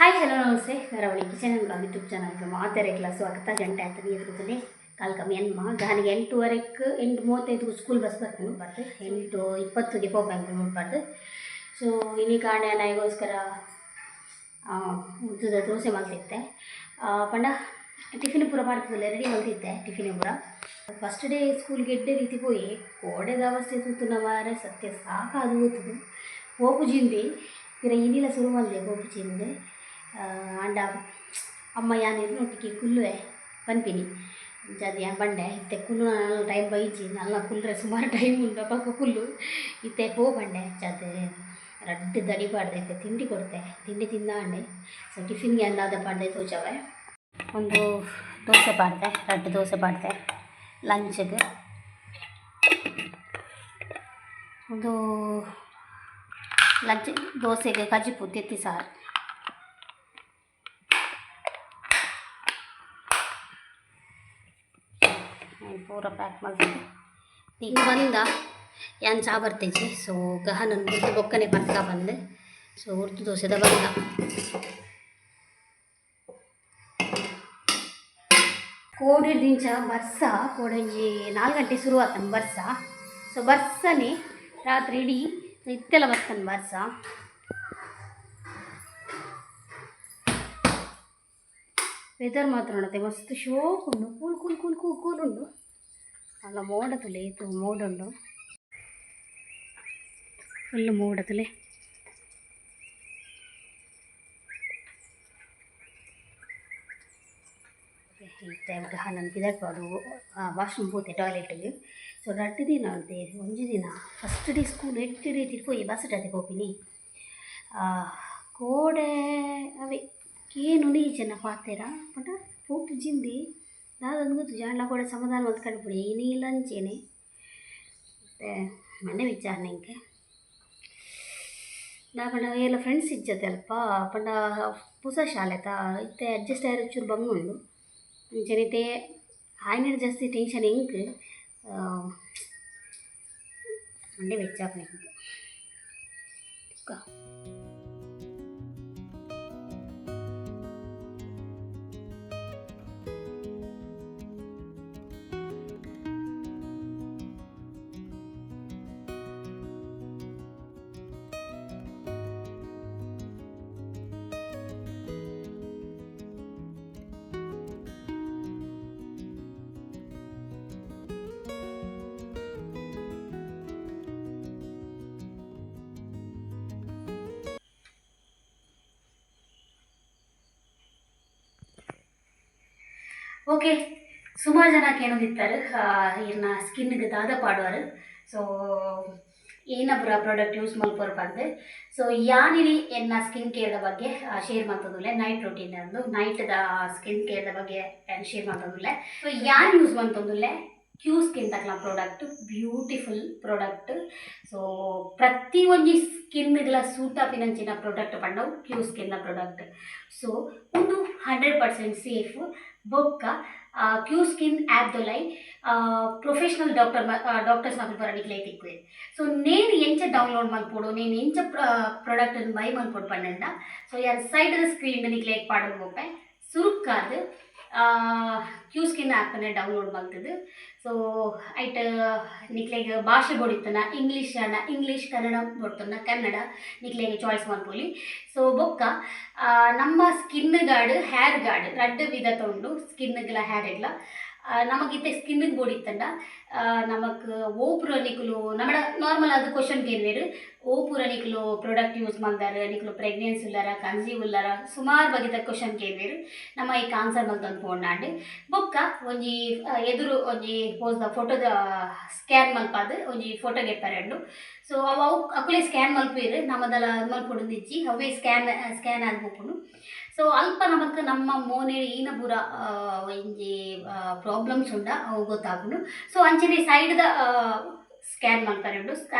Hi hello namaste. ಕರಾವಳಿ kitchen blog YouTube ಚಾನಲ್ಗೆ ಮಾತೆರೆಗ್ಲ ಸ್ವಾಗತ. ಗಂಟೆ ಆಯ್ತು ಎದುರುತ್ತದೆ ಕಾಲ್ ಕಮ್ಮಿ ಎನ್ಮ ಗಾನಿಗೆ 8:30ಕ್ಕೆ, 8:35ಕ್ಕೆ ಸ್ಕೂಲ್ ಬಸ್ ಬರ್ತಾನೆ ಬರ್ತದೆ. 8:20ಗೆ ಪೋಪಂಗ್ ಮುಟ್ಬಾರ್ದು. ಸೊ ಇನಿ ಕಾಣೆ ನಾಯಿಗೋಸ್ಕರ ಉದ್ದುದ ದೋಸೆ ಮಲ್ತಿತ್ತೆ. ಪಂಡ ಟಿಫಿನ್ ಪೂರ ಮಾಡ್ತದಲ್ಲ, ರೆಡಿ ಮಲ್ತಿತ್ತೆ ಟಿಫಿನ್ ಪೂರ. ಫಸ್ಟ್ ಡೇ ಸ್ಕೂಲ್ಗೆ ಎಡ್ಡೆ ರೀತಿ ಪೋಯಿ. ಕೋಡೆದ ಅವಸ್ಥೆ ತೂತುನ ಮಾರೆ ಸತ್ಯ ಸಾಕಾದು ಹೋತುದು. ಪೋಪು ಜಿಂದಿ ಪಿರ ಇನಿಲ ಸುರು ಮಲ್ದೆ ಪೋಪು ಜಿಂದೆ. ಆಂಡ ಅಮ್ಮ ಯಾನ್ ಇರ್ನೊಟ್ಟಿಗೆ ಕುಲ್ಲುವೆ ಪನ್ಪಿನಿ ಅಂಚಾದ್ ಯಾನ್ ಬಂಡೆ. ಇತ್ತೆ ಕುಲ್ಲು ಟೈಮ್ ಬೈಜಿ, ನಲ್ಲ ಕುಲ್ರೆ ಸುಮಾರು ಟೈಮ್ ಉಂಡು ಅಪಗ ಕುಲ್ಲು. ಇತ್ತೆ ಪೋ ಬಂಡೆ. ಅಂಚಾದ್ ರಡ್ಡ್ ದಡಿ ಪಾಡ್ದೆ ಇತ್ತೆ ತಿಂಡಿ ಕೊಡ್ತೆ. ತಿಂಡಿ ತಿಂದಾಂಡೆ. ಸೊ ಟಿಫಿನ್ಗೆ ಅಂದಾದ ಪಾಡ್ದೆ ತೋಜಾವೆ. ಒಂದು ದೋಸೆ ಪಾಡ್ದೆ, ರಡ್ಡ್ ದೋಸೆ ಪಾಡ್ದೆ ಲಂಚ್ಗೆ. ಒಂದು ಲಂಚ್ ದೋಸೆಗೆ ಕಜಿಪು, ತೆತ್ತಿ ಸಾರು. ಪೂರ ಪ್ಯಾಕ್ ಮಲ್ತಿದ್ದೆ. ಈಗ ಬಂದ ಯಾನ್ ಚಾ ಬರ್ತೇಜಿ. ಸೊ ಗಹನನ್ ಬುರ್ದು ಬೊಕ್ಕನೆ ಪಕ್ಕ ಬಂದೆ. ಸೊ ಉರ್ದು ದೋಸೆದ ಬಂದ. ಕೋಡಿಡ್ದಿಂಚ ಬರ್ಸ, ಕೋಡಂಜಿ 4 ಗಂಟೆ ಶುರು ಆತನ ಬರ್ಸ. ಸೊ ಬರ್ಸನೆ ರಾತ್ರಿ ಇಡೀ ಇತ್ತೆಲ್ಲ ಬರ್ತಾನೆ ಬರ್ಸ. ವೆದರ್ ಮಾತ್ರ ನೋಡತ್ತೆ ಮಸ್ತ್ ಶೋಕ್ ಉಂಡು. Cool cool cool cool cool ಉಂಡು. ಅಲ್ಲ ಮೋಡ ತುಲೆ ಇತ್ತು, ಮೋಡ ಉಂಡು, ಫುಲ್ ಮೋಡ ತುಲೆ. ಇತ್ತೆ ಗಹನನ್ ಪಿದಡ್ಪಾಡು ವಾಶ್ರೂಮ್ ಪೋತೆ ಟಾಯ್ಲೆಟ್ಗೆ. ಸೊ ರಡ್ಡ್ ದಿನ ಅಂತೆ, ಒಂಜಿ ದಿನ ಫಸ್ಟ್ ಡೇ ಸ್ಕೂಲ್ ಎಡ್ಡೆ ರೀತಿ ಪೋಯಿ, ಬಸ್ ಅತೆ ಪೋಪಿನಿ. ಕೋಡೆ ಅವೆ ಕೇನುನಿ ಜನ ಪಾತೆರ ಪಂಡ ಪೋಪು ಜಿಂದಿ ದಾದಂದ್ ಗೊತ್ತುಜಿ. ಆಂಡ ಕೋಡೆ ಸಮಾಧಾನ ಮಲ್ತ್ ಕಡ್ಪುಡಿ ಇನಿ ಲಂಚೇನೆ. ಮತ್ತು ಮನೆ ವಿಚಾರಣೆ ಎಂಕ್ ದಾ ಪಂಡ ಏಲ ಫ್ರೆಂಡ್ಸ್ ಇಜ್ಜತೆ ಅಲ್ಪ. ಪಂಡ ಪೊಸ ಶಾಲೆ ತಾ ಇತ್ತೆ ಅಡ್ಜಸ್ಟ್ ಆಯೆರೆ ಚೂರು ಬಂಗ ಉಂಡು. ಅಂಚನೆ ಇತ್ತೆ ಆಯ್ನೇಡ್ ಜಾಸ್ತಿ ಟೆನ್ಷನ್ ಎಂಕ್ ಮಂಡೆ ಬೆಚ್ಚ ಆಪುಂಡು ಎಂಕ್. ಓಕೆ, ಸುಮಾರು ಜನ ಕೇಳೋದಿತ್ತಾರೆ ಇರ್ನ ಸ್ಕಿನ್ಗೆ ದಾದ ಪಾಡುವರು, ಸೊ ಏನಪುರ ಪ್ರಾಡಕ್ಟ್ ಯೂಸ್ ಮಲ್ಪೊರು ಪಂದ್. ಸೊ ಯಾನಿನಿ ಎನ್ನ ಸ್ಕಿನ್ ಕೇರ್ದ ಬಗ್ಗೆ ಶೇರ್ ಮಲ್ತೊಂದುಲ್ಲೆ. ನೈಟ್ ರೊಟೀನ್ ಅಂದು ನೈಟ್ದ ಸ್ಕಿನ್ ಕೇರ್ದ ಬಗ್ಗೆ ಶೇರ್ ಮಲ್ತೊಂದುಲ್ಲೆ. ಸೊ ಯಾನ್ ಯೂಸ್ ಮಲ್ತೊಂದುಲ್ಲೆ ಕ್ಯೂ ಸ್ಕಿನ್ ತಕ್ಲ ಪ್ರಾಡಕ್ಟ್, ಬ್ಯೂಟಿಫುಲ್ ಪ್ರಾಡಕ್ಟ್. ಸೊ ಪ್ರತಿ ಒಂಜಿ ಸ್ಕಿನ್ಗ್ಲ ಸೂಟ್ ಆಪಿನಂಚಿನ ಪ್ರಾಡಕ್ಟ್ ಪಂಡವು ಕ್ಯೂ ಸ್ಕಿನ್ನ ಪ್ರಾಡಕ್ಟ್. ಸೊ ಉಂದು 100% ಸೇಫ್. ಬೊಕ್ಕ ಕ್ಯೂ ಸ್ಕಿನ್ ಆ್ಯಪ್ ದೊಲೈ ಪ್ರೊಫೆಷನಲ್ ಡಾಕ್ಟರ್ಸ್ ನಕುಲು ಪೂರ ನಿಕ್ಲೆ ತಿಕ್ಕುವೆರ್. ಸೊ ನೇನ್ ಎಂಚ ಡೌನ್ಲೋಡ್ ಮಲ್ಪೊಡು, ನೇನ್ ಎಂಚ ಪ್ರಾಡಕ್ಟ್ ಬೈ ಮಲ್ಪೊಡು ಪಂಡಂಡ, ಸೊ ಯಾನ್ ಸೈಡ್ ದ ಸ್ಕ್ರೀನ್ ನಿಕ್ಲೆ ಪಾಡೊಂದು ಪೋಪೆ. ಸುರುಕ್ಕಾದ್ ಕ್ಯೂ ಸ್ಕಿನ್ ಆ್ಯಪ್ನ ಡೌನ್ಲೋಡ್ ಮಲ್ತದು. ಸೊ ಐಟ್ ನಿಕ್ಲೆಗ್ ಭಾಷೆ ಬೋಡಿತ್ತನ ಇಂಗ್ಲೀಷ್ ಆಂಡ ಇಂಗ್ಲೀಷ್, ಕನ್ನಡ ಬೋಡ್ತನ ಕನ್ನಡ, ನಿಕ್ಲೆಗ್ ಚಾಯ್ಸ್ ಮಲ್ಪೊಲಿ. ಸೊ ಬೊಕ್ಕ ನಮ್ಮ ಸ್ಕಿನ್ ಗಾರ್ಡ್, ಹೇರ್ ಗಾರ್ಡ್ ರಡ್ಡ್ ವಿಧತ ಉಂಡು, ಸ್ಕಿನ್ಗ್ಲ ಹೇರ್ಗ್ಲ. ನಮಗಿತ್ತೆ ಸ್ಕಿನ್ಗೆ ಬೋಡಿತ್ತಂಡ ನಮಕ್ ಓಪುರ ನಿಕುಲು ನಮಡ ನಾರ್ಮಲ್ ಆದ್ ಕ್ವಶನ್ ಕೇನ್ವೆರ್, ಓಪುರ ನಿಕುಲು ಪ್ರಾಡಕ್ಟ್ ಯೂಸ್ ಮಲ್ದಾರ್, ನಿಕುಲು ಪ್ರೆಗ್ನೆನ್ಸಿ ಉಲ್ಲರ, ಕನ್ಸೀವ್ ಉಲ್ಲರ, ಸುಮಾರು ಬಗೆತ ಕ್ವಶನ್ ಕೇನ್ವೆರ್. ನಮ ಐಕ್ ಆನ್ಸರ್ ಮಲ್ತೊಂದು ಪೋಂಡಾಂಡ್. ಬೊಕ್ಕ ಒಂಜಿ ಎದುರು ಒಂಜಿ ಪೋಸ್ದ ಫೋಟೋದ ಸ್ಕ್ಯಾನ್ ಮಲ್ಪಾದ್ ಒಂಜಿ ಫೋಟೋ ಗೆಪ್ಪರೆ ಉಂಡು. ಸೊ ಅವು ಅವು ಅಕುಲೇ ಸ್ಕ್ಯಾನ್ ಮಲ್ಪುವೆರ್, ನಮದಲ ಮಲ್ಪೊಡುಂದಿಜ್ಜಿ, ಅವೇ ಸ್ಕ್ಯಾನ್ ಸ್ಕ್ಯಾನ್ ಆದ್ ಪೋಪುಂಡು. ಸೊ ಅಲ್ಪ ನಮಕ್ ನಮ್ಮ ಮೋನೆ ಈನ ಪೂರ ಒಂಜಿ ಪ್ರಾಬ್ಲಮ್ಸ್ ಉಂಡ ಅವು ಗೊತ್ತಾಪುಂಡು. ಸೊ ಅಂಚನೆ ಸೈಡ್ದ ಸ್ಕ್ಯಾನ್ ಮಲ್ಪರೆ ಉಂಡು.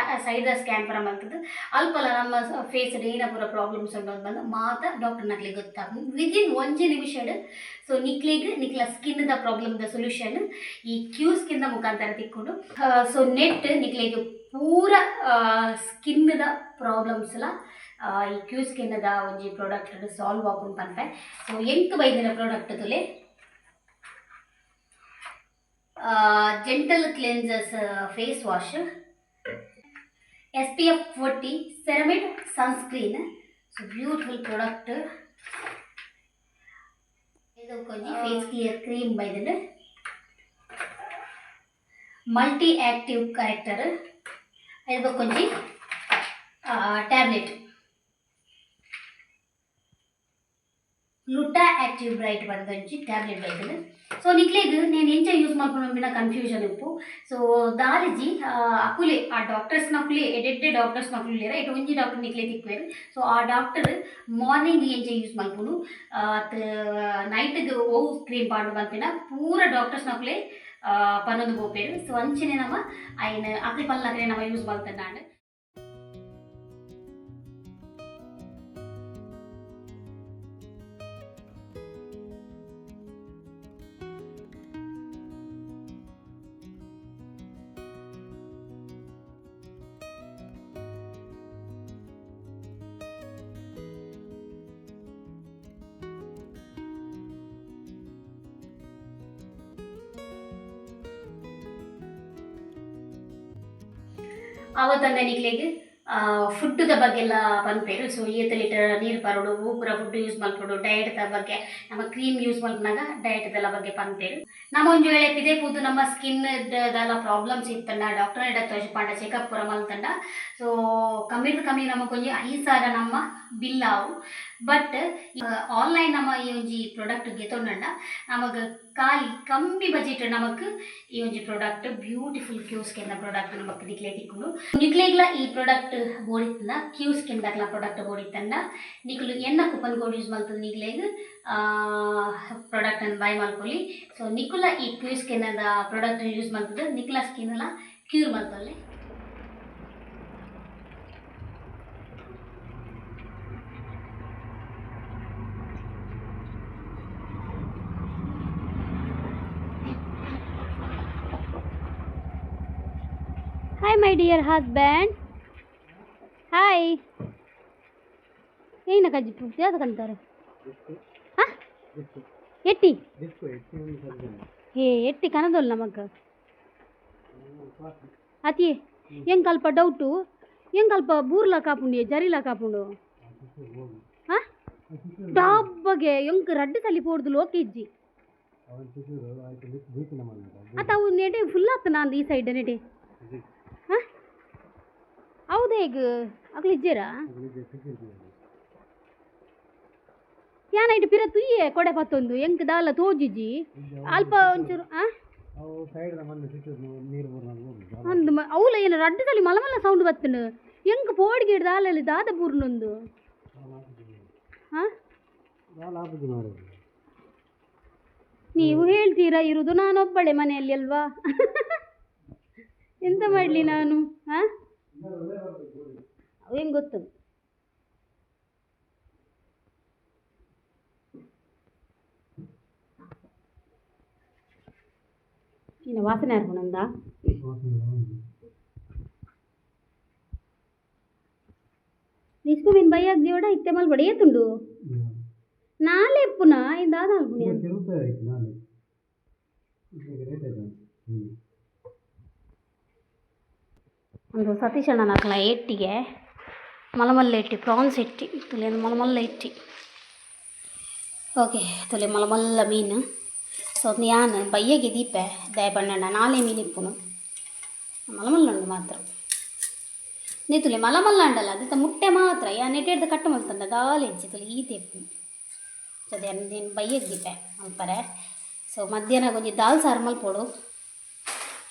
ಸೈಡ್ದ ಸ್ಕ್ಯಾನ್ ಪೂರ ಮಲ್ತುದು ಅಲ್ಪಲ ನಮ್ಮ ಫೇಸ್ ಏನ ಪೂರ ಪ್ರಾಬ್ಲಮ್ಸ್ ಉಂಡು ಬಂದು ಮಾತ ಡಾಕ್ಟರ್ ನಕ್ಲೆಗ್ ಗೊತ್ತಾಪುಂಡು ವಿದಿನ್ ಒಂಜಿ ನಿಮಿಷಡ್. ಸೊ ನಿಕ್ಲೆಗ್ ನಿಕ್ಲ skin the problem the solution ಈ ಕ್ಯೂ ಸ್ಕಿನ್ ದ ಮುಖಾಂತರ ತಿಕ್ಕುಂಡು. ಸೊ ನೆಟ್ ನಿಕ್ಲೆಗ್ ಪೂರ ಸ್ಕಿನ್ ದ ಪ್ರಾಬ್ಲಮ್ಸ್ ಲ ಈ ಕ್ಯೂ ಸ್ಕಿನ್ದ ಒಂಜಿ ಪ್ರಾಡಕ್ಟ್ ಸಾಲ್ವ್ ಆಪುಂಡು ಪನ್ಪೆ. ಸೊ ಎಂಕ್ ಬೈದಿನ product ತುಲೆ gentle cleansers face wash, SPF 40 ceramide sunscreen. So beautiful product. ಇದು ಒಂಜಿ ಫೇಸ್ ಕ್ಲಿಯರ್ ಕ್ರೀಮ್ ಬೈದ್ಂಡ್, ಮಲ್ಟಿ ಆಕ್ಟಿವ್ ಕರೆಕ್ಟರ್. ಇದು ಬೊಕೊಂಜಿ ಟ್ಯಾಬ್ಲೆಟ್, ಲುಟಾ ಆಕ್ಟಿವ್ ಬ್ರೈಟ್ ಬಂದೊಂಜಿ ಟ್ಯಾಬ್ಲೆಟ್ ಬೈದ್ಂಡ್. ಸೊ ನಿಕ್ಲೆಗ್ ನೇನ್ ಎಂಚ ಯೂಸ್ ಮಲ್ಪುನ ಕನ್ಫ್ಯೂಷನ್ ಇಪ್ಪು. ಸೊ ದಾಲಿಜಿ ಅಕುಲೆ ಆ ಡಾಕ್ಟರ್ಸ್ ನಕುಲೆ ಎಡೆಡ್ಡೆ ಡಾಕ್ಟರ್ಸ್ ನಕುಲು ಉಲ್ಲೆರ್. ಐಟ್ ಒಂಜಿ ಡಾಕ್ಟರ್ ನಿಕ್ಲೆ ತಿಕ್ಕುವೆರ್. ಸೊ ಆ ಡಾಕ್ಟರ್ ಮಾರ್ನಿಂಗ್ ಎಂಚ ಯೂಸ್ ಮಲ್ಪುನು ಅತ್ ನೈಟ್ಗ್ ಒವು ಕ್ರೀಮ್ ಪಾಡುನು ಪನ್ಪಿನ ಪೂರ ಡಾಕ್ಟರ್ಸ್ ನಕುಲೆ ಪನೊಂದು ಪೋಪೆರ್. ಸೊ ಅಂಚನೆ ನಮ ಐನ್ ಅಕ್ಲ್ ಪನ್ಲಕನೆ ನಮ ಯೂಸ್ ಮಲ್ತುಂಡಾಂಡ್. ಆವತ್ತಂದೆ ನಿಕ್ಲೆಗ್ ಫುಡ್ದ ಬಗ್ಗೆ ಎಲ್ಲ ಪನ್ಪೆರ್. ಸೊ ಏತ್ ಲೀಟರ್ ನೀರು ಪರೊಡು, ಪೂರ ಫುಡ್ ಯೂಸ್ ಮಲ್ಪೊಡು, ಡಯಟ್ದ ಬಗ್ಗೆ, ನಮ್ಮ ಕ್ರೀಮ್ ಯೂಸ್ ಮಲ್ಪುನಾಗ ಡಯಟ್ದೆಲ್ಲ ಬಗ್ಗೆ ಪನ್ಪೆರ್. ನಮ ಒಂಜಿ ವೇಳೆ ಪಿದೆ ಪೂದು ನಮ್ಮ ಸ್ಕಿನ್ ದಾಲ ಪ್ರಾಬ್ಲಮ್ಸ್ ಇತ್ತಂಡ ಡಾಕ್ಟರ್ ಎಡ ತೋಜಿಪಾಂಡ ಚೆಕಪ್ ಪೂರ ಮಲ್ತಂಡ, ಸೊ ಕಮ್ಮಿರ್ದ್ ಕಮ್ಮಿ ನಮಕ್ ಒಂಜಿ 5,000 ನಮ್ಮ ಬಿಲ್ ಆವು. ಬಟ್ ಆನ್ಲೈನ್ ನಮ್ಮ ಈ ಒಂಜಿ ಪ್ರಾಡಕ್ಟ್ ಗೆತೊಂಡ ನಮಗ್ ಖಾಲಿ ಕಮ್ಮಿ ಬಜೆಟ್ ನಮಕ್ ಈ ಒಂಜಿ product, beautiful Q skin product ನಮಕ್ ನಿಕ್ಲೆ ತಿಕ್ಕುಂಡು. ನಿಕ್ಲೆಗ್ಲ ಈ ಪ್ರಾಡಕ್ಟ್ ಬೋಡಿತ್ತಂಡ, ಕ್ಯೂ ಸ್ಕಿನ್ ದಾಕ್ಲ ಪ್ರಾಡಕ್ಟ್ ಬೋಡಿತ್ತಂಡ, ನಿಕುಲು ಎನ್ನ ಕೂಪನ್ ಕೋಡ್ ಯೂಸ್ ಮಲ್ತದ ನಿಕ್ಲೆಗ್ ಪ್ರಾಡಕ್ಟ್ ಅನ್ನು ಬೈ ಮಲ್ಪೊಲಿ. ಸೊ ನಿಕುಲ ಈ ಕ್ಯೂ ಸ್ಕಿನ್ ಪ್ರಾಡಕ್ಟ್ ಯೂಸ್ ಮಲ್ತದ ನಿಕ್ಲ ಸ್ಕಿನ್ ಲ ಕ್ಯೂರ್ ಮಲ್ಪೊಲಿ. Hi my dear husband. Hi. ಏನ ಕಜ್ಜಿಪು ಯಾವ್ದು? ಹಾಂ, ಎಟ್ಟಿ ಹೇ ಎಟ್ಟಿ ಕನದೊಲ್ಲ ನಮಕ್ ಅತಿ. ಎಂಕ್ ಅಲ್ಪ ಡೌಟು, ಎಂಕ್ ಅಲ್ಪ ಬೂರ್ಲ ಕಾಪುಂಡು, ಜರಿಲ ಕಾಪುಂಡು. ಹಾಂ, ಡಬ್ಬಗೆ ಎಂಕ್ ರಡ್ಡು ಸಲಿ ಪೋಡ್ದು ಲೋಕ ಇಜ್ಜಿ. ಅತ್ತ ಅವು ನೆಟೆ ಫುಲ್ ಆತ ನಾನು ಈ ಸೈಡ್ ನೆಟೆ. ಹಾಂ, ಹೌದು, ಹೇಗ್ ಅಕ್ಲು ಇಜ್ಜೇರಾ? ಯಾನ್ ಐಟ್ ಪಿರ ತುಯ್ಯೆ ಕೊಡೆ ಪತ್ತೊಂದು ಎಂಕ್ ದಾಲ ತೋಜಿಜಿ ಅಲ್ಪ ಒಂಚೂರು. ಆ ಅಂದ್ ಅವ್ಲ ಏನು ರಡ್ಡು ಸಲಿ ಮಲ್ಲ ಮಲ್ಲ ಸೌಂಡ್ ಬತ್ತುಂಡು. ಎಂಕ್ ಪೋಡಿಗೆ ದಾಲಲ್ಲಿ ದಾದ ಬೂರ್ನೊಂದು. ಹಾಂ, ನೀವು ಹೇಳ್ತೀರಾ, ಇರುವುದು ನಾನೊಬ್ಬಳೆ ಮನೆಯಲ್ಲಿ ಅಲ್ವಾ? ಎಂತ ಮಾಡಲಿ ನಾನು? ಹಾಂ, ಅವೇನು ಗೊತ್ತು? ಇನ್ನು ವಾಸನೆ ಆರ್ಪುನಂದ ನಿಸ್ಕು ಮೀನ್ ಬೈಯಾಗ ಜೀವಡ ಇತ್ತೆ ಮಲ್ಪಡ ಏತುಂಡು ನಾಳೆ ಎಪ್ಪುನ ಇಂದಾದ ಮಲ್ಪುನಿ. ಒಂದು ಸತೀಶ್ ಅಣ್ಣನ ಅಕ್ಲ ಎಟ್ಟಿಗೆ ಮಲಮಲ್ಲ ಎಟ್ಟಿ, ಪ್ರಾನ್ಸ್ ಎಟ್ಟಿ ತುಲೆ, ಮಲಮಲ್ಲ ಎಟ್ಟಿ. ಓಕೆ, ತುಲೆ ಮಲಮಲ್ಲ ಮೀನು. ಸೊ ಯಾನ್ ಬಯ್ಯಗೆ ದೀಪೆ ದಯ ಪಂಡಂಡ ನಾಳೆ ಮೀನು ಇಪ್ಪುನು ಮಲಮಲ್ಲ ಉಂಡು ಮಾತ್ರ. ನೀ ತುಲೆ ಮಲಮಲ್ಲ ಅಂಡಲ್ಲ, ಅದಿತ್ತ ಮುಟ್ಟೆ ಮಾತ್ರ. ಯಾನ್ ನೆಟ್ಟೆಡ್ದು ಕಟ್ಟು ಮಲ್ತಂಡ ದಾಲ ಇಜ್ಜಿ ತುಲೆ ಈತೆ ಇಪ್ಪುನು. ಸೊ ಅದೇ ಬಯ್ಯಗೆ ದೀಪೆ ಮಲ್ಪರೆ. ಸೊ ಮಧ್ಯಾಹ್ನ ಒಂಜಿ ದಾಲ್ ಸಾರು ಮಲ್ಪೊಡು,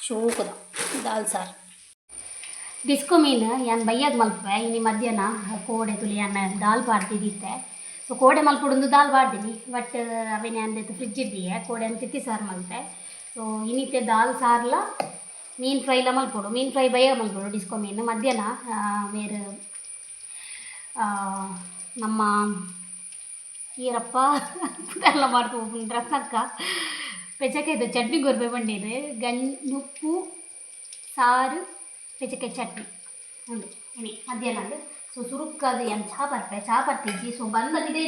ಶೋಕುದ ದಾಲ್ ಸಾರು. ಡಿಸ್ಕೋ ಮೀನು ಯಾನ್ ಬಯ್ಯಾಗ ಮಲ್ಪುವೆ. ಇನಿ ಮಧ್ಯಾಹ್ನ ಕೋಡೆ ತುಲಿ ಯಾನ್ ದಾಲ್ ಪಾಡ್ದಿದ್ದಿತ್ತೆ. ಸೊ ಕೋಡೆ ಮಲ್ಪೊಡೊಂದು ದಾಲ್ ಪಾಡ್ದಿನಿ, ಬಟ್ ಅವೇನೆ ಅಂದೈತು ಫ್ರಿಜ್ ಇಡ್ದಿಯೆ. ಕೋಡೆ ಅಂತಿತ್ತಿ ಸಾರು ಮಲ್ತೆ. ಸೊ ಇನ್ನಿತ್ತೆ ದಾಲ್ ಸಾರ್ಲ ಮೀನು ಫ್ರೈಲ ಮಲ್ಪೊಡು. ಮೀನು ಫ್ರೈ ಬಯ್ಯ ಮಲ್ಪೊಡು. ಡಿಸ್ಕೋ ಮೀನು ಮಧ್ಯಾಹ್ನ ಮೇರು ನಮ್ಮ ಈರಪ್ಪ ಎಲ್ಲ ಮಾಡ್ತು ರತ್ನಕ್ಕ ಪೆಚಕಾಯ್ದು ಚಟ್ನಿ ಕೊರ್ಪೆ ಪಂಡೇರು. ಗಂ ನುಪ್ಪು ಸಾರು ಪೆಚಕಾಯಿ ಚಟ್ನಿ ಉಂಡು ಇನಿ ಮಧ್ಯಾಹ್ನ. ಸೊ ಸುರುಕ್ಕಾದ ಏನು ಚಾ ಬರ್ತೆ ಚಾ ಬರ್ತಿದ್ವಿ. ಸೊ ಬಂದ ಇದೇ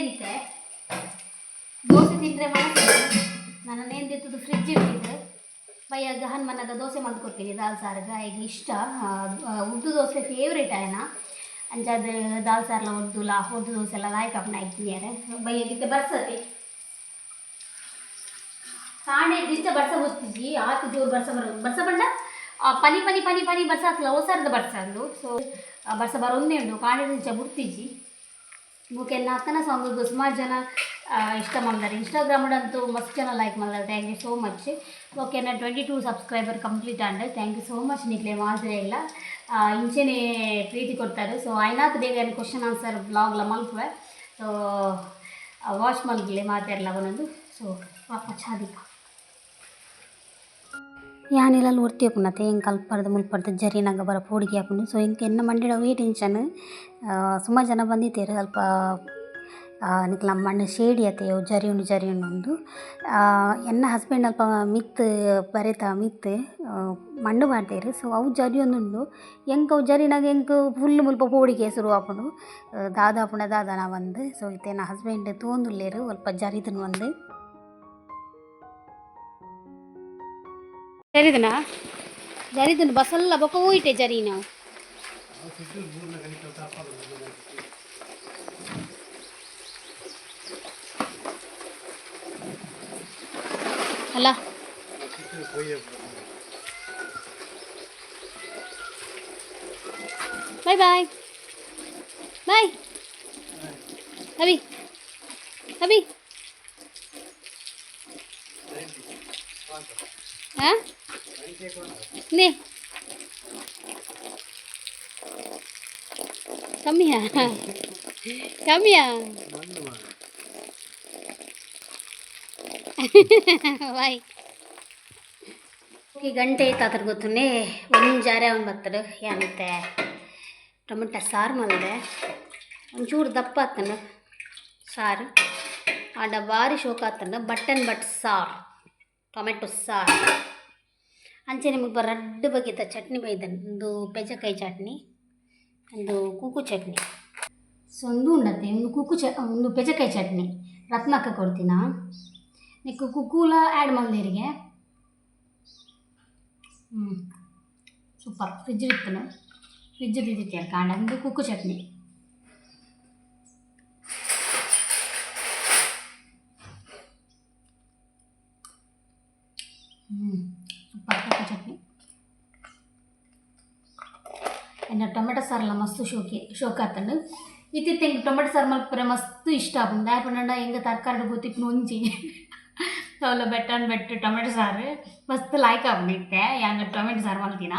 ದೋಸೆ ತಿಂದರೆ ಮನಸ್ಸು ನಾನು ನೇಂದಿತ್ತದು ಫ್ರಿಜ್ ಇಟ್ಟಿದ್ದೆ. ಬೈಯಾಗ ಹನುಮನಾಗ ದೋಸೆ ಕೊಡ್ತೀನಿ ದಾಲ್ ಸಾರಿಗೆ ಈಗ ಇಷ್ಟ. ಉದ್ದು ದೋಸೆ ಫೇವ್ರೇಟ್ ಆಯನ. ಅಂಚಾದ ದಾಲ್ ಸಾರ್ಲ ಒದ್ದುಲ ಉದ್ದು ದೋಸೆ ಎಲ್ಲ ಲಾಯ್ಕ್ ಅಪ್ಪನ ಆಯ್ತೀನಿ. ಬೈಯಾಗಿತ್ತೆ ಬರ್ಸತಿ ಕಾಣೆ ದಿಂಚ ಬರ್ಸ ಗೊತ್ತಿದ್ವಿ. ಆತು ಜೋರು ಬರ್ಸ ಬರೋದು ಬರ್ಸ ಬಂಡ ಪನಿ ಪನಿ ಪನಿ ಪನಿ ಬರ್ಸ ಆತ್ಲ ಹೊಸರ್ದ ಬರ್ಸಂದು. ಸೊ ಬರ್ಸ ಬರೋಂದೇ ಉಂಟು ಕಾಣೆ ದಿಂಚ ಬುಡ್ತಿಜ್ಜಿ. ಬುಕ್ ಅಕ್ಕನ ಸಾಂಗ್ ಸುಮಾರು ಜನ ಇಷ್ಟ ಮಾಡ್ತಾರೆ. ಇನ್ಸ್ಟಾಗ್ರಾಮ್ ಅಂತೂ ಮಸ್ತ್ ಜನ ಲೈಕ್ ಮಾಡ್ತಾರೆ. Thank you so much. Okay, ನಾ 22 subscriber complete and. Thank you so much ನಿಕ್ಲೆ ಮಾತ್ರ ಇಲ್ಲ ಇಂಚೆನೆ ಪ್ರೀತಿ ಕೊಡ್ತಾರೆ. ಸೊ ಐನಾತ್ ಬೇಗ ಕ್ವಶನ್ ಆನ್ಸರ್ ಬ್ಲಾಗ್ಲ ಮಲ್ಪುವೆ. ಸೊ ವಾಚ್ ಮಲ್ಪಲೆ ಮಾತಾಡಲ್ಲ ಒಂದೊಂದು. ಸೊ ಪಾಪ ಚಾದಿಕ ಯಾನೆಲ್ಲ ಒರ್ತಿ ಪುನತೆ ಎಂಕ್ ಅಲ್ಪರ್ದು ಮುಲ್ಪರ್ದು ಜರಿನಾಗ ಬರ ಪೋಡಿಗೆ ಆಪುಂಡು. ಸೊ ಎಂಕ್ ಎನ್ನ ಮಂಡಿಡ ಅವೇ ಟೆನ್ಷನ್. ಸುಮಾರು ಜನ ಬಂದಿತ್ತೇರು ಅಲ್ಪ ನಿಕ್ಲ ಮಣ್ಣು ಶೇಡಿ ಅತೆ ಅವು ಜರಿಯುಂಡು ಜರಿಯುಂಡು ಉಂದು. ಎನ್ನ ಹಸ್ಬೆಂಡ್ ಅಲ್ಪ ಮಿತ್ತ್ ಬರೆತ ಮಿತ್ತ್ ಮಣ್ಣು ಪಾಡ್ದೆರ್. ಸೊ ಅವು ಜರಿಯೊಂದುಂಡು. ಎಂಕ್ ಅವು ಜರಿನಾಗ ಎಂಕ್ ಫುಲ್ ಮುಲ್ಪ ಪೋಡಿಗೆ ಸುರು ಆಪುಂಡು. ದಾದ ಆಪುಂಡ ದಾದನ ಪಂದ್. ಸೊ ಇತ್ತೆ ಎನ್ನ ಹಸ್ಬೆಂಡ್ ತೂವೊಂದುಲ್ಲೆರ್ ಅಲ್ಪ ಜರಿದುನು ಪಂದ್. ಜರಿದನಾ ಜರಿದುಂಡು ಬಸಲ್ಲ ಬೊಕ ಹೋಯ್ಟೆ ಜರಿನ. ಅಲ್ಲ bye bye bye Abhi Abhi. ಹಾಂ ನೇ ಕಮ್ಮಿಯಾ ಕಮ್ಮಿಯಾ. ಬಾಯ್. ಈ ಗಂಟೆ ತಾತರ ಗೊತ್ತುನೆ ಒಂಜಾರೆ ಅವ್ನು ಬತ್ತಡು ಏನಂತೆ ಟೊಮೆಟೊ ಸಾರು ಮಲ್ದೆ. ಒಂಚೂರು ದಪ್ಪ ಆತನ ಸಾರು ಆಂಡ ಬಾರಿ ಶೋಕ ಆತನ ಬಟನ್ ಬಟ್ ಸಾರು ಟೊಮೆಟೊ ಸಾರು. ಅಂಚೆ ನಿಮಗೆ ರಡ್ಡು ಬಗೆತ ಚಟ್ನಿ ಬೈದನ್. ಒಂದು ಪೆಜಕಾಯಿ ಚಟ್ನಿ, ಒಂದು ಕುಕ್ಕು ಚಟ್ನಿ. ಸೊ ಒಂದು ಉಂಡತ್ತೆ ಒಂದು ಕುಕ್ಕು ಚ ಒಂದು ಪೆಜಕಾಯಿ ಚಟ್ನಿ ರತ್ನಕ್ಕ ಕೊಡ್ತೀನ. ನಿಕ್ಕು ಕುಕ್ಕುಲ ಆ್ಯಡ್ ಮಲ್ದೇರಿಗೆ. ಹ್ಞೂ ಸೂಪರ್. ಫ್ರಿಜ್ ಇತ್ತನು ಫ್ರಿಜ್ ಇದ್ದಿತ್ತು ಕಾಂಡ. ಒಂದು ಕುಕ್ಕು ಚಟ್ನಿ. ಹ್ಞೂ ಸೂಪರ್ ಕುಕ್ಕು ಚಟ್ನಿ. ಎನ್ನ ಟೊಮೆಟೊ ಸಾರೆಲ್ಲ ಮಸ್ತ್ ಶೋಕಿ ಶೋಕ್ ಆತಂಡು. ಇತ್ತಿತ್ತೆ ಎಂಕ್ ಟೊಮೆಟೊ ಸಾರು ಮಲ್ಪುರೆ ಮಸ್ತ್ ಇಷ್ಟ ಆಪುಂಡು. ದಾಯೆ ಪಂಡ ಎಂಕ್ ತರಕಾರಿ ಗೊತ್ತಿಪ್ಪುನ ಒಂಜಿ ಅವುಲ ಬೆಟ್ಟನ್ ಬೆಟ್ಟು ಟೊಮೆಟೊ ಸಾರು ಮಸ್ತ್ ಲಾಯ್ಕ್ ಆಪುಂಡು. ಇತ್ತೆ ಯಾನ್ ಟೊಮೆಟೊ ಸಾರು ಮಲ್ತಿನ.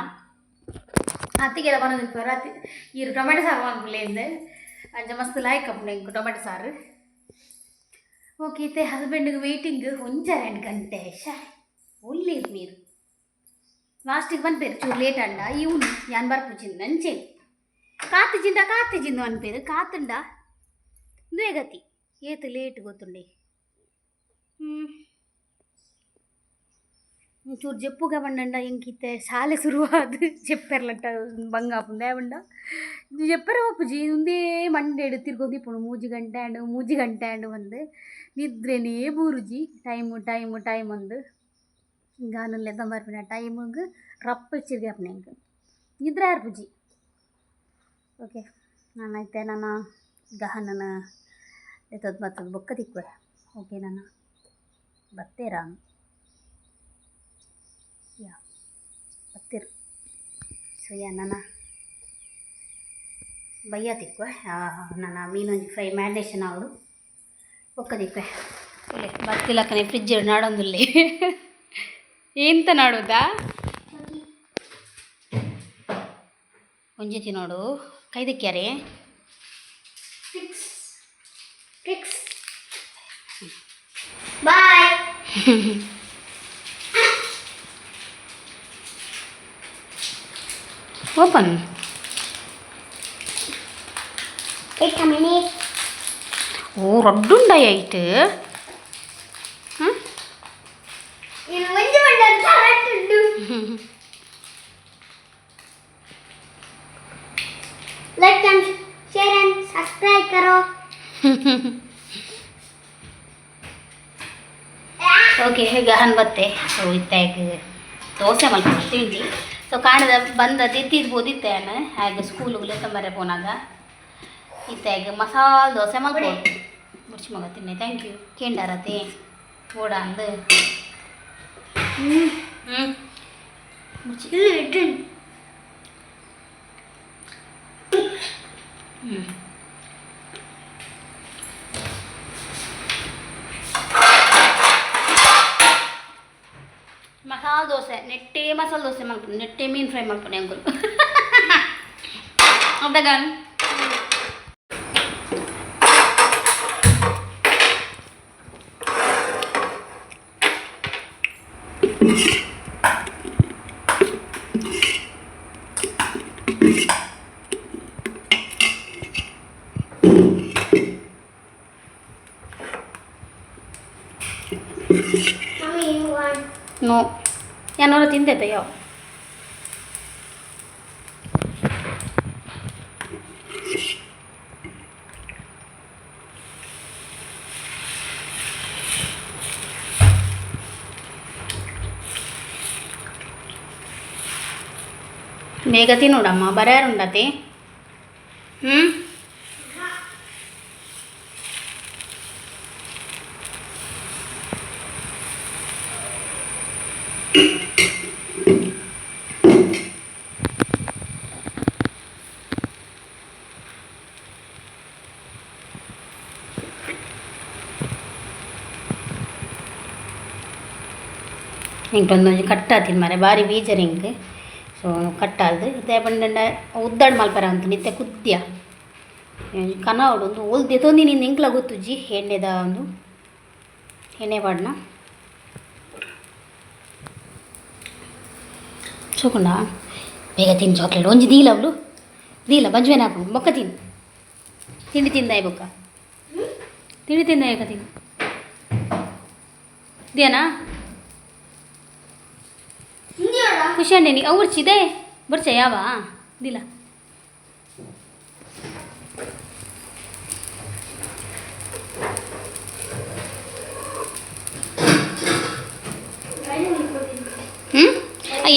ಅತ್ತಿಗೆಲ್ಲ ಪನೊಂದಿಪ್ಪುವೆರ್ ಅತ್ತಿ ಈರ್ ಟೊಮೆಟೊ ಸಾರು ಮಲ್ಪುಲೆ ಇಂದ್. ಅಂಚ ಮಸ್ತ್ ಲಾಯ್ಕ್ ಆಪುಂಡು ಎಂಕ್ ಟೊಮೆಟೊ ಸಾರು. ಓಕೆ, ಇತ್ತೆ ಹಸ್ಬೆಂಡ್ಗೆ ವೇಟಿಂಗ್ ಒಂಜ 2 ಗಂಟೆ. ಶಾ ಒಲ್ಲೇರು ನೀರು ಲಾಸ್ಟಿಗೆ ಪನ್ಪೇರು ಚೂರು ಲೇಟ್ ಅಂಡ ಇವ್ನು ಯಾನ್ ಬರ್ಪುಜಿಂದು ಅಂಚೆ ಕಾತುಜಿಂಡ ಕಾತುಜಿಂದು ಪನ್ಪೇರು ಕಾತುಂಡ ಉಂದುವೇ ಗತಿ. ಏತ್ ಲೇಟ್ ಗೊತ್ತುಂಡೆ. ಒಂಚೂರು ಜಪ್ಪುಗ ಪಂಡಂಡ ಎಂಕಿತ್ತೆ ಶಾಲೆ ಶುರುವಾದ್ ಜೆಪ್ಪೆರ್ಲಟ್ಟ ಬಂಗ ಆಪುಂಡು. ದಾಯೆ ಪಂಡ ಜೆಪ್ಪೆರೆ ಆಪುಜಿ. ಉಂದೇ ಮಂಡೆಡ್ ತಿರ್ಗೊಂದಿಪ್ಪುಂಡು 3 ಗಂಟೆ ಆಂಡ್ 3 ಗಂಟೆ ಆಂಡ್ ಪಂದ್. ನಿದ್ರೆನೇ ಬೂರುಜಿ. ಟೈಮು ಟೈಮು ಟೈಮ್ ಅಂದ್ ಗಾನುಲ್ಲೆ ಬರ್ಪಿನ ಟೈಮುಗು ರಪ್ಪ ಎಚ್ಚರಿಗೆ ಆಪುಂಡು ಎಂಕ್ ನಿದ್ರೆ ಆರ್ಪುಜಿ. ಓಕೆ, ನಾನು ಐತೆ ನನ್ನ ಗಹನನ ದೆತ್ತೊಂದು ಬತ್ತದ ಬೊಕ್ಕ ತಿಕ್ಕುವೆ. ಓಕೆ, ನಾನು ಬತ್ತೇರಾ ಯಾ ಬತ್ತೀರು. ಸೊ ಯಾ ನನ್ನ ಬಯ್ಯ ತಿಕ್ಕುವೆ. ನನ್ನ ಮೀನೊಂಜಿ ಫ್ರೈ ಮ್ಯಾರಿನೇಷನ್ ಆವಡು ಬೊಕ್ಕ ತಿಕ್ಕುವೆ. ಒಳ್ಳೆ ಬತ್ತಿಲಕ್ಕನೆ ಫ್ರಿಜ್ ನಾಡೊಂದುಲ್ಲೆ ಎಂತ ನಾಡುದಾ ಒಂಜಿ ನೋಡು ಕೈದಕ್ಯಾರೆ. Fix fix bye. Open. Wait a minute. ಓ ರಡ್ಡುಂಡಾಯ ಐಟ್. నేను మంచి పడ్డాను correct. Like and share. Okay, ಗಹನ್ ಬತ್ತೆ. ಸೊ ಇತ್ತಾಗ ದೋಸೆ ಮಲ್ಪೊಡು ತಿಂಡಿ. ಸೊ ಕಾಣದ ಬಂದ ತಿದ್ದಿರ್ಬೋದಿತ್ತೆ ನಾನು ಹಾಗೆ ಸ್ಕೂಲ್ಗೆ ತಂಬರೆ ಪೋನಾಗ. ಇತ್ತಾಗ ಮಸಾಲೆ ದೋಸೆ ಮಲ್ಪೊಡು. ಮುಡ್ಚಿ ಮಗ, ತಿನ್ನೆ. Thank you. ಕೇಂಡಾರತೆ ಓಡ ಅಂದು. ಹ್ಞೂ ಹ್ಞೂ ಮುಚ್ಚಿ. ಇಲ್ಲ, ಇಟ್ಟು. ಹ್ಞೂ. ಮಸಾಲೆ ದೋಸೆ ನೆಟ್ಟೆ, ಮಸಾಲೆ ದೋಸೆ ಮಲ್ಪುನು ನೆಟ್ಟೆ, ಮೀನು ಫ್ರೈ ಮಲ್ಪುನು ಎಂಕುಲು ಅರ್ಧಗಾನ್. Mummy, you want? No, ಯಾನೋರ ತಿಂದೈತ ಯಾವ. ಬೇಗ ತಿನ್ನೋಡಮ್ಮ, ಬರ್ಯಾರುಂಡತಿ. ಹ್ಞೂ. ಇಂಕ್ ಒಂದೊಂಜಿ ಕಟ್ಟಾತಿನ ಮಾರೆ, ಬಾರಿ ಬೀಜರ್ ಇಂಕ್. ಸೊ ಕಟ್ಟಾದ್ ಇತ್ತೆ ಪಂಡಂಡ ಉದ್ದಾಡ್ ಮಲ್ಪರ ಅಂತ ಇತ್ತೆ ಕುದ್ಯ ಕನವಡು ಒಂದು ಓಲ್ ದೆತೊಂದಿನಿ ಎಂಕ್ಲ ಗೊತ್ತುಜ್ಜಿ. ಎಣ್ಣೆದ ಒಂದು ಎಣ್ಣೆ ಪಾಡ್ನ ಚೋಕುಂಡ. ಬೇಗ ತಿನ್ ಚಾಕ್ಲೇಟ್ ಒಂಜಿ ದೀಲ ಅವಳು ದೀಲ ಬಂಜ್ವೇನ ಹಾಕು. ಬೊಕ್ಕ ತಿನ್. ತಿಂಡಿ ತಿಂದಾಯ್ ಬೊಕ್ಕ, ತಿಂಡಿ ತಿಂದಾಯಕ ತಿನ್ ದಿಯಾನಾ. ಇಂದಿಯೋಡ. ಖುಷಿ ಅಂಡಿ ಅವ್ರು ಬರ್ಚ ಯಾವ ದಿಲ. ಹ್ಞೂ,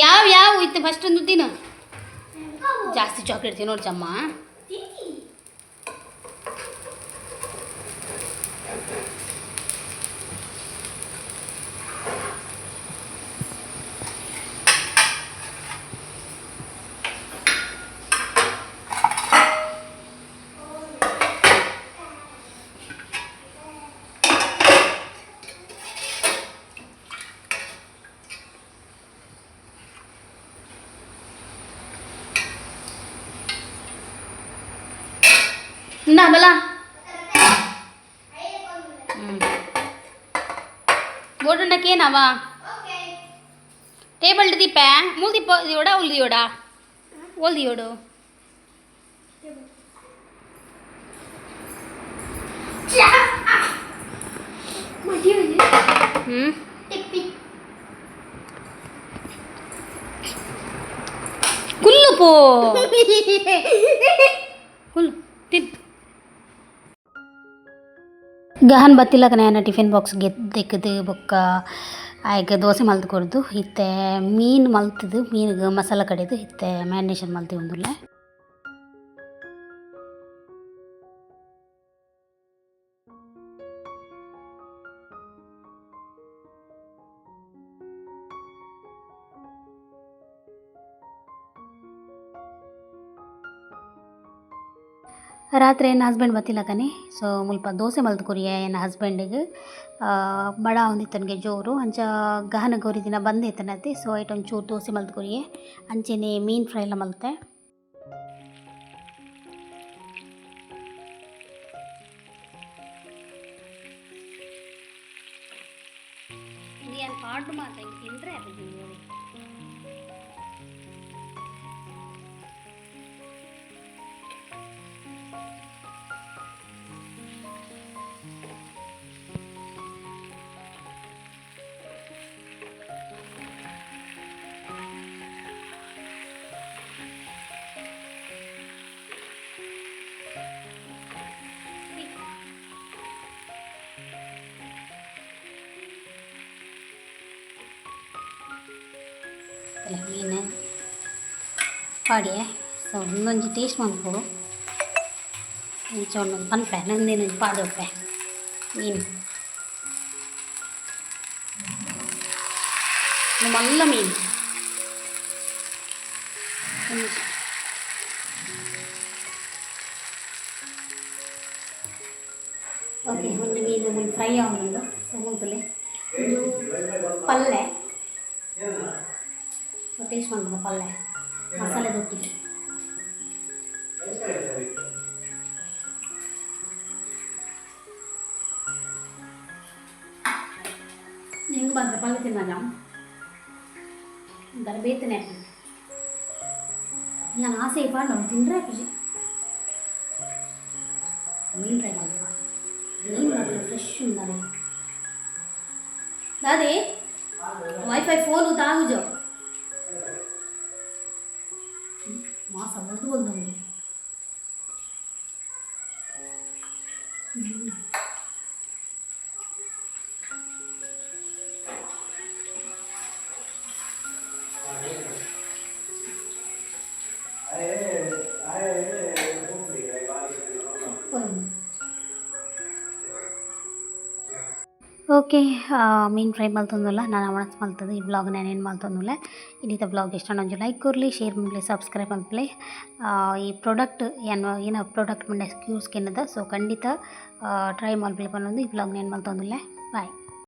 ಯಾವ ಯಾವ ಇತ್ತು ಫಸ್ಟ್ ಒಂದು ತಿನ್ನು. ಜಾಸ್ತಿ ಚಾಕ್ಲೇಟ್ ತಿನ್ನೋಡು ಚಮ್ಮ. ಇಂದಾ ಬಲ. ಹ್ಞೂ, ಬೋರ್ಡುಂಡಕ್ಕೇನವ ಟೇಬಲ್ ದೀಪ ಮೂಲ್ ದೀಪ ದಿಯೋಡ ಉಲ್ ದಿಯೋಡ ಓಲ್ ದಿಯೋಡು. ಹ್ಞೂ. ತಿಪ್ಪಿ. ಕುಲ್ಲು ಪೋ, ಕುಲ್ಲು ತಿನ್. ಗಹನ್ ಬತ್ತಿಲ್ಲಕನೆ ಯಾನ ಟಿಫಿನ್ ಬಾಕ್ಸ್ ದೆಕ್ಕದು ಬೊಕ್ಕ ಆಯ್ಕೆ ದೋಸೆ ಮಲ್ತ್ ಕೊರ್ದು. ಇತ್ತೆ ಮೀನು ಮಲ್ತದು, ಮೀನುಗ್ ಮಸಾಲ ಕಡೆದು ಇತ್ತೆ ಮ್ಯಾರಿನೇಷನ್ ಮಲ್ತಿ. ರಾತ್ರಿ ಎನ್ನ ಹಸ್ಬೆಂಡ್ ಬತ್ತಿಲ್ಲಕನೆ, ಸೊ ಮುಲ್ಪ ದೋಸೆ ಮಲ್ತ್ ಕೊರಿಯೆ ಎನ್ನ ಹಸ್ಬೆಂಡಿಗೆ. ಬಡ ಒಂದಿತ್ತನಿಗೆ ಜೋರು ಅಂಚ ಗಹನ ಗೌರಿ ದಿನ ಬಂದಿತ್ತನತೆ. ಸೊ ಐಟ್ ಒಂಚೂರು ದೋಸೆ ಮಲ್ತ್ ಕೊರಿಯೆ, ಅಂಚೆನೆ ಮೀನು ಫ್ರೈ ಎಲ್ಲ ಮಲ್ತೆ. ಇದು ಪಾಡು ಮಾತ್ರ ತಿಂದರೆ. ಮೀನು ಪಾಡಿಯೆ. ಸೊ ಒಂದೊಂಜಿ ಟೇಸ್ಟ್ ಮನ್ಪೊಡು. ಇಂಚ ಒಂದೊಂದು ಪನ್ಪೆ ನಂದಿನೊಂಜಿ ಪಾಡೊಪ್ಪೆ ಮೀನು. ಉಂದು ಮಲ್ಲ ಮೀನು ಒಂಜಿ. ಓಕೆ, ಒಂದು ಮೀನು ಮುಲ್ಪ ಫ್ರೈ ಆವೊಂದುಂಡು. ಸೊ ಮುಲ್ತುಲೆ ಉಂದು ಪಲ್ಲೆ. ಸೊ ಟೇಸ್ಟ್ ಮನ್ಪುಗ ಪಲ್ಲೆ ಮಸಾಲೆ ದೊಟ್ಟಿಗೆ. ಹೆಂಗೆ ಬಂದ್ರೆ ಪಲ್ಲೆ ತಿನ್ನಾಗ ಒಂಥರ ಬೇತನೆ. ನಾನು ಆಸೆ ಪಾಡು ತಿಂದರೆ ಖುಷಿ. ಮೀನು ಫ್ರೈ ಮಾಡ್ತೀವ. ಮೀನು ಮಾತ್ರ ಫ್ರೆಶ್ ಉಂದಾನೆ. ದಾದಿ, ವೈಫೈ ಫೋನು ತಾಗುಜೋ ಮಾಸ ಒಂದು ಒಂದೊಂದು. ಸೂಪರ್. ಓಕೆ, ಮೀನು ಫ್ರೈ ಮಲ್ತೊಂದುಲ್ಲ ನಾನು. ಒಣಸ್ ಮಲ್ತದೆ. ಈ ಬ್ಲಾಗ್ ನಾನು ಏನು ಮಲ್ತೊಂದುಲ್ಲ. ಇನ್ನಿತ ಬ್ಲಾಗ್ ಇಷ್ಟ ಒಂಜಿ ಲೈಕ್ ಕೊರ್ಲಿ, ಶೇರ್ ಮಲ್ಪಲೆ, ಸಬ್ಸ್ಕ್ರೈಬ್ ಮಲ್ಪಲೆ. ಈ ಪ್ರಾಡಕ್ಟ್ ಏನು ಏನ ಪ್ರಾಡಕ್ಟ್ ಮಂಡ ಕ್ಯೂ ಸ್ಕಿನ್ದ. ಸೊ ಖಂಡಿತ ಟ್ರೈ ಮಲ್ಪಲೆ ಪನ್ನೊಂದು ಈ ಬ್ಲಾಗ್ ಏನು ಮಲ್ತೊಂದುಲ್ಲ. ಬಾಯ್.